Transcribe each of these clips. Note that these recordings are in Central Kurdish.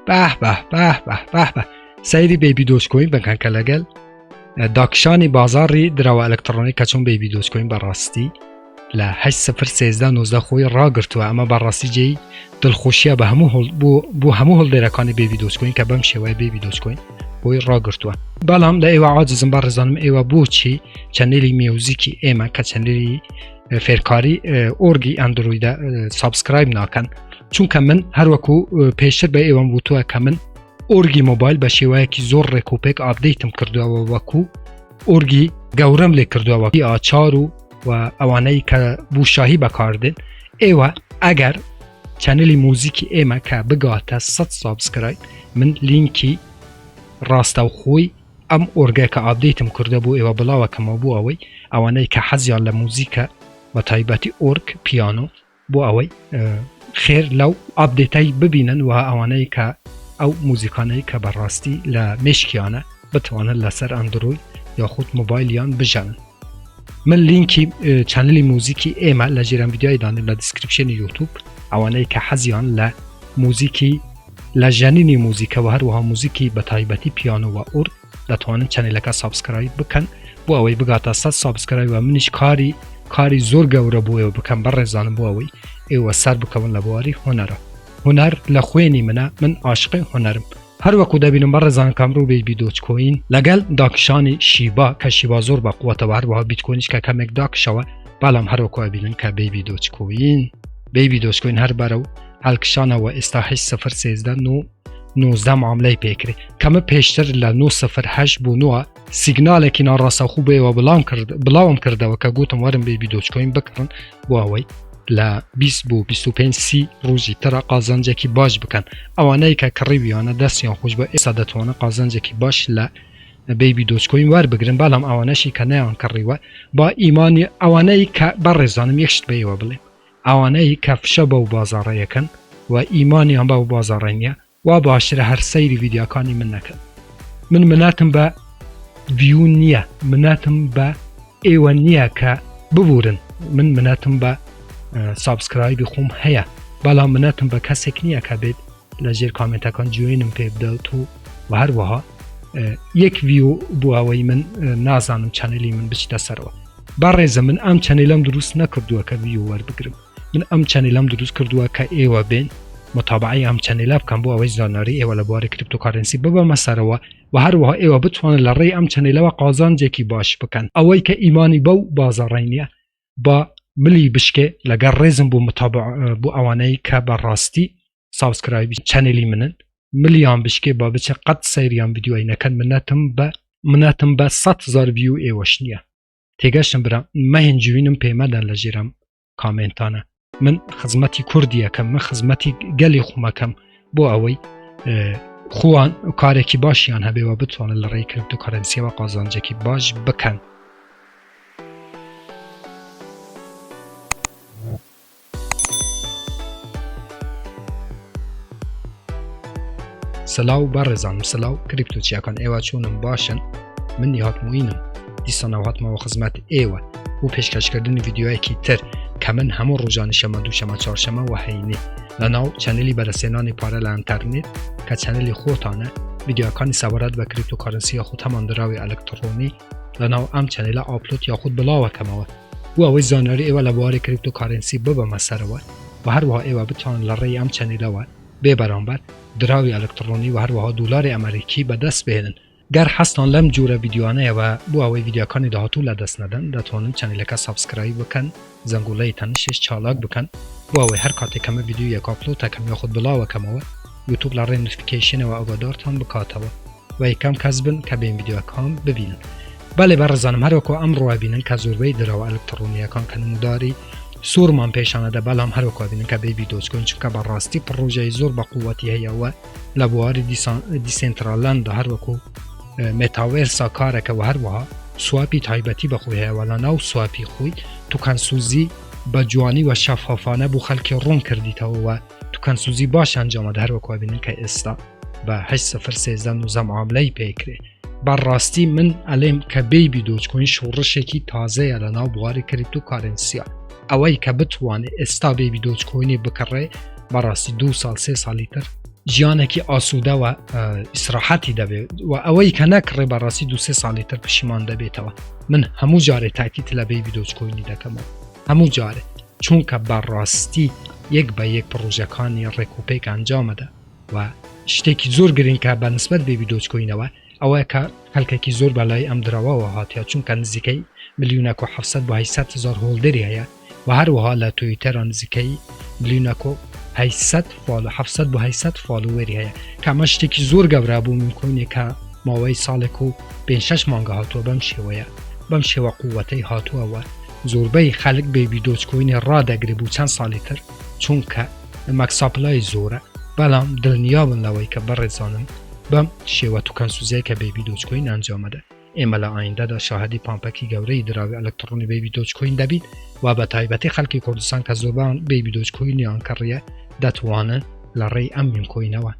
به به به به به به سەیری بەیبی دۆجکۆین بکەن کە لەگەل داکشانی بازاڕی دراوە ئەلکترۆنی کە چۆن بەیبی دۆجکۆین بەڕاستی لە 8 سفر 13 19 خۆی ڕاگرتووە ئەمە بەڕاستی جێی دڵخۆشیە بە هەموو هۆڵ بۆ بۆ هەموو هۆڵدەرەکانی بێبی دۆجکۆین کە بەم شێوەیە بێبی دۆجکۆین خۆی ڕاگرتووە بەڵام لە ئێوە عاجزم بەڕێزانم ئێوە بۆچی channel ی music ی ئێمە کە channel ی فێرکاری ئۆرگی ئەندرویدە subscribe ناکەن چونکە من هەروەکو پێشتر بە ئێوەم وتووە کە من ئۆرگی مۆبایل بە شێوەیەکی زۆر ڕێک و پێک update م کردووە وەکو ئۆرگی گەورەم لێ کردووە ئاچار و و ئەوانەی کە بوو شاهی بەکاردێن ئێوە ئەگەر channel ی موزیکی ئێمە کە بگاتە 100 subscribe من لینکی ڕاستەوخۆی ئەم ئۆرگە کە update م کردە بۆ ئێوە بڵاوەکەمەوە بۆ ئەوەی ئەوانەی کە حەزیان لە موزیکە بە تایبەتی ئۆرگ پیانۆ بۆ ئەوەی خێر لەو update ەی ببینن و ئەوانەی کە ئەو موزیکانەی کە بەڕاستی لە مێشکیانە بتوانن لەسەر ئەندرۆید یاخود مۆبایلیان بژەنن من لینکی channel ی موزیکی ئێمە لە ژێرم ڤیدیۆی دانێم لە description ی یوتوب ئەوانەی کە حەزیان لە موزیکی لە ژەنینی موزیکەوە هەروەها موزیکی بە تایبەتی پیانۆ و ئۆرگ دەتوانن channel ەکە subscribe بکەن بۆ ئەوەی بگاتە 100 subscribe و منیش کاری کاری زۆر گەورە بۆ ئێوە بکەم بەڕێزانم بۆ ئەوەی ئێوە سەر بکەون لە بواری هونەرە هونەر لە خوێنی منە من عاشقی هونەرم هەروەکو دەبینم بەڕێزان کامرو بەیبی دۆجکۆین لەگەل داکشانی شیبا کە شیبا زۆر بە قوتەوە هەروەها بیتکۆینیش کە کەمێک داکشەوە بەڵام هەروەکو ئەبینن کە بەیبی دۆجکۆین بەیبی دۆجکۆین هەر بەرەو هەڵکشانەوە ئێستا 8 سفر 13 نۆ 19 معاملەی پێکرێ کەمە پێشتر لە 9 سفر 8 بۆ نوە سیگنالێکی ناڕاستەوخۆ بێوە بڵاوم کرد بڵاوم کردەوە کە گوتم وەرن بەیبی دۆجکۆین بکڕن بۆ ئەوەی لە 20 بۆ 25 سی ڕۆژی ترە قازانجێکی باش بکەن ئەوانەی کە کڕیویانە دەستیان خۆش بە ئێستا دەتوانن قازانجێکی باش لە بەیبی دۆجکۆین وەربگرن بەڵام ئەوانەشی کە نەیان کڕیوە با ئیمانی ئەوانەی کە بەڕێزانم یەک شت بە ئێوە بڵێم ئەوانەی کە فشە بەو بازاڕەیەکەن و ئیمانیان بەو بازاڕە نییە وا باشترە هەر سەیری ڤیدیۆکانی من نەکەن من مناتم بە view نییە مناتم بە ئێوە نییە کە ببورن من مناتم بە subscribe ی خۆم هەیە بەڵام مناتم بە کەسێک نییە کە بێت لە ژێر کامنتەکان جوێنم پێ بدات و و هەروەها یەک view بۆ ئەوەی من نازانم channel ی من بچیتە سەرەوە بەڕێزە من ئەم channel ەم دروست نەکردووە کە view وەربگرم من ئەم channel ەم دروست کردووە کە ئێوە بێن متابعەی ئەم channel ە بکەم بۆ ئەوەی زانیاری ئێوە لە بواری cryptocurrency ببەمە سەرەوە و هەروەها ئێوە بتوانن لە ڕێی ئەم channel ەوە قازانجێکی باش بکەن ئەوەی کە ئیمانی بەو بازاڕەی نییە با ملی بشکێ لەگەڵ ڕێزم بۆ متابع بۆ ئەوانەی کە بە ڕاستی subscribe ی channel ی منن ملیان بشکێ با بچێ قەت سەیریان ڤیدیۆی نەکەن منەتم بە منەتم بە 100 هزار view ئێوەش نییە تێگەشتم برا مەهێن جوینم پێمەدەن لە ژێرم کامێنتانە من خزمەتی کوردیەکەم من خزمەتی گەلی خۆمەکەم بۆ ئەوەی خوان کارێکی باشیان هەبێەوە بتوانن لە ڕێی cryptocurrency ەوە قازانجێکی باش بکەن. سلاو بەڕێزانم سلاو crypto چیاکان ئێوە چۆنم باشن من نیهات موینم دیسانەوە هاتمەوە خزمەت ئێوە بۆ پێشکەشکردنی ڤیدیۆیەکی تر کە من هەموو ڕۆژانی شەمە دووشەمە چوارشەمە و هەینی لە ناو channel ی بەدەستهێنانی پارە لە ئەنتەرنێت کە channel ی خۆتانە ڤیدیۆکانی سەبارەت بە cryptocurrency یاخود هەمان دراوی ئەلکترۆنی لە ناو ئەم channel ە upload یاخود بڵاوەکەمەوە بۆ ئەوەی زانیاری ئێوە لە بواری cryptocurrency ببەمە سەرەوە و هەروەها ئێوە بتوانن لە ڕێی ئەم channel ەوە بێ بەرامبەر دراوی ئەلکتڕۆنی و هەروەها دولاری ئەمەریکی بەدەست بهێنن. گەر حەزتان لەم جورە ڤیدیۆانەیە و بۆ ئەوەی ڤیدیۆکانی داهاتوو لەدەست نەدەن دەتوانن channel ەکە subscribe بکەن زەنگوڵەی تەنیشتیش چالاک بکەن بۆ ئەوەی هەر کاتێک کە من ڤیدیۆیەک upload ئەکەم یاخود بڵاوەکەمەوە یوتوب لە ڕێی notification ەوە ئاگادارتان بکاتەوە و یەکەم کەس بن کە بێن ڤیدیۆکان ببینن. بەڵێ بەڕێزانم هەروەکو ئەمڕۆ ئەبینن کە زۆربەی دراوە ئەلکتڕۆنیەکان کە نموداری سوورمان پێشانەدە بەڵام هەروەکو ئەبینن کە بەیبی دۆجکۆین چونکە بەڕاستی پڕۆژەی زۆر بە قووەتی هەیە و لە بواری دیسێنترالاندا هەروەکو مێتاوێرسا کارەکە و هەروەها swap ی تایبەتی بەخۆی هەیە و لە ناو swap ی خۆی توکەنسوزی بە جوانی و شەفافانە بۆ خەلکی ڕوون کردیتەوە و توکەنسوزی باش ئەنجامەدە هەروەکو ئەبینن کە ئێستا بە 8 سفر 13 نوزە معاملەی پێکرێ بەڕاستی من ئەلێم کە Baby Dogecoin شۆڕشێکی تازەیە لە ناو بواری cryptocurrency یا. ئەوەی کە بتوانێت ئێستا Baby Dogecoin ی بکڕێ بەڕاستی دو ساڵ سێ ساڵی تر ژیانێکی ئاسوودەوە ئیسراحەتی دەبێت و ئەوەی کە نەکڕێ بەڕاستی دو سێ ساڵی تر پشیمان دەبێتەوە. من هەموو جارێ تاکیت لە Baby Dogecoin ی دەکەمەوە هەموو جارێ چونکە بەڕاستی یەک بە یەک پڕۆژەکانی ڕێک و پێک ئەنجامەدە و شتێکی زۆر گرنگ کە بە نسبەت Baby Dogecoin ەوە ئەوەیە کە خەلکێکی زۆر بە لای ئەم دراوەوە هاتیە چونکە نزیکەی ملیونەک و 700 بۆ 800 هزار holder ی هەیە و هەروەها لە تویتەرا نزیکەی ملیونەک و 800 follow 700 بۆ 800 follower ی هەیە کە ئەمە شتێکی زۆر گەورە بوو meme coin ێک کە ماوەی ساڵێک و پێ شەش مانگە هاتووە بەم شێوەیە بەم شێوە قووەتەی هاتووە و زۆربەی خەلک Baby Dogecoin ی ڕادەگرێ بوو چەند ساڵی تر چونکە max supply زۆرە بەڵام دڵنیابن لەوەی کە بەڕێزانم بەم شێوە token سوزیای کە Baby Dogecoin ئەنجامەدە ئێمە لە ئایندەدا شاهدی pump ەکی گەورەی دراوی ئەلکترۆنی Baby Dogecoin دەبین و بە تایبەتی خەڵکی کوردستان کە زۆربان Baby Dogecoin یان کڕیە دەتوانن لە ڕێی ئەم meme coin ەوە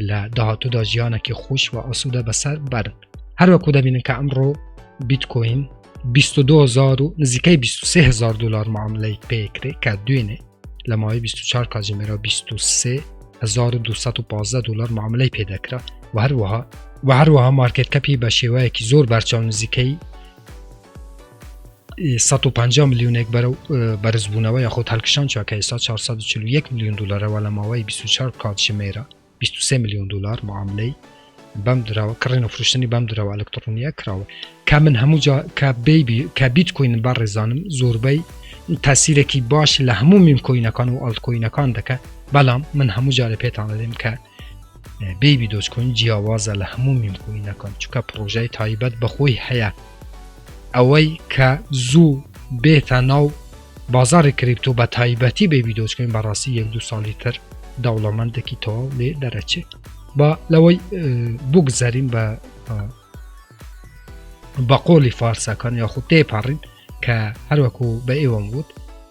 لە داهاتوودا ژیانێکی خۆش و ئاسوودە بەسەر بەرن هەروەکو دەبینن کە ئەمڕۆ بیتکۆین 22هزار و نزیکەی 23هزار دلار معاملەی پێکرێ کە دوێنێ لە ماوەی 24 کاتژمێرا 23215 دلار معاملەی پێدەکرا و هەروەها و هەروەها market cap ی بە شێوەیەکی زۆر بەرچاو نزیکەی 150 میلیۆنێک بەرەو بەرزبوونەوە یاخود هەلکشان چوە کە ئێستا 441 میلیۆن دلارەوە لە ماوەی 24 کاتژمێرە 23 میلیۆن دلار معاملەی بەم دراوە کڕین و فرۆشتنی بەم دراوە ئەلکترۆنیە کراوە کە من هەموو جا کە Baby کە بیتکۆین بەڕێزانم زۆربەی تاسیرێکی باش لە هەموو meme coin ەکان و altcoin ەکان دەکە بەڵام من هەموو جارێ پێتان دەڵێم کە Baby Dogecoin جیاوازە لە هەموو meme coin ەکان چونکە پڕۆژەی تایبەت بەخۆی هەیە ئەوەی کە زوو بێتە ناو بازاڕی crypto بە تایبەتی Baby Dogecoin بەڕاستی یەک دوو ساڵی تر دەوڵەمەندێکی تەواو لێ دەرەچێت با لەوەی بگوزەرین بە بە قۆلی فارسەکان یاخود تێپەڕین کە هەروەکو بە ئێوەم وت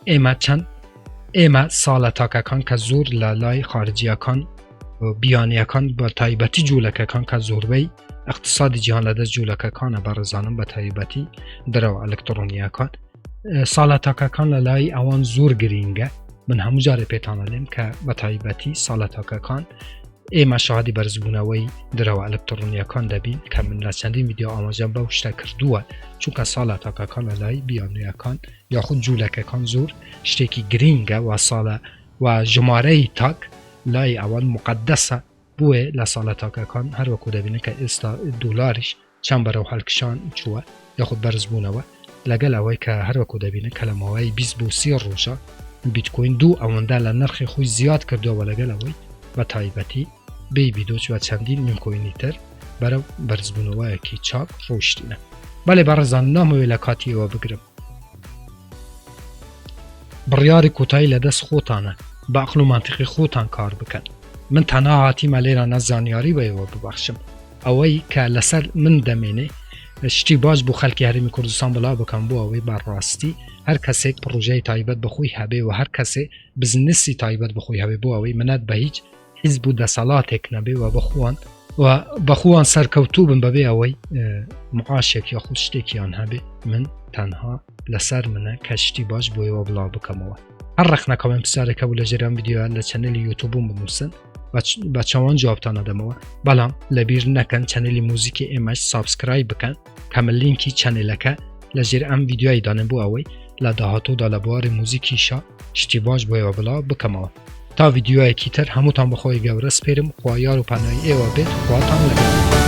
ئێمە چەند ئێمە ساڵە تاکەکان کە زۆر لە لای خارجیەکان بیانیەکان بە تایبەتی جوولەکەکان کە زۆربەی اقتصادی جیهان لە دەست جوولەکەکانە بەڕێزانم بە تایبەتی دراوە ئەلکترۆنیەکان ساڵە تاکەکان لە لای ئەوان زۆر گرینگە من هەموو جارێ پێتانەلێم کە بە تایبەتی ساڵە تاکەکان ئێمە شادی بەرزبوونەوەی دراوە ئەلکترۆنیەکان دەبین کە من لە چەندین ویددیو ئاماژەم بەو شتە کردووە چونکە ساڵە تاکەکان لە لای بیانویەکان یاخود جوولەکەکان زۆر شتێکی گرینگە و ساڵە و ژمارەی تاک لای ئەوان مقدسە بۆیە لە ساڵە تاکەکان هەروەکو دەبینن کە ئێستا دۆلاریش چەند بەرەو هەلکشان چووە یاخود بەرزبوونەوە لەگەل ئەوەی کە هەروەکو دەبینن کە لە ماوەی 20 بۆ 30 ڕۆژە بیتکۆین دوو ئەوەندە لە نرخی خۆی زیاد کردووە لەگەل ئەوەی بە تایبەتی Baby Doge و چەندین meme coin ی تر بەرەو بەرزبوونەوەیەکی چاک ڕۆیشتینە. بەڵێ بەڕێزان نامەوێت لە کاتی ئێوە بگرم. بڕیاری کۆتایی لە دەست خۆتانە بە عەقڵ و مەنتیقی خۆتان کار بکەن من تەنها هاتیمە لێرانە زانیاری بە ئێوە ببەخشم ئەوەی کە لەسەر من دەمێنێ شتی باش بۆ خەلکی هەرێمی کوردستان بڵاو بکەم بۆ ئەوەی بە ڕاستی هەر کەسێک پڕۆژەی تایبەت بەخۆی هەبێ و هەر کەسێ بزنسی تایبەت بەخۆی هەبێ بۆ ئەوەی منەت بە هیچ حیزب و دەسەڵاتێک نەبێ و بەخۆیان و بەخۆیان سەرکەوتوو بن بەبێ ئەوەی معاشێک یاخود شتێکیان هەبێ من تەنها لەسەر منە کە شتی باش بۆیەوە بڵاو بکەمەوە هەر ڕخنەکەوەن پرسیارێکە بوو لە ژێران ویددیوە لە channel ی یوتوبم بنووسن بە چاوان جوابتان نەدەمەوە بەڵام لەبیر نەکەن channel ی موزیکی ئێمەش subscribe بکەن کە من لینکی channel ەکە لە ژێر ئەم ڤیدیۆی دانێن بۆ ئەوەی لە داهاتوودا لە بواری موزیکیشا شتی باش بۆ ئێوە بڵاو بکەمەوە تا ڤیدیۆیەکی تر هەمووتان بەخۆی گەورە سپێرم خوا یار و پەنای ئێوە بێت خواتان لەگەڵ.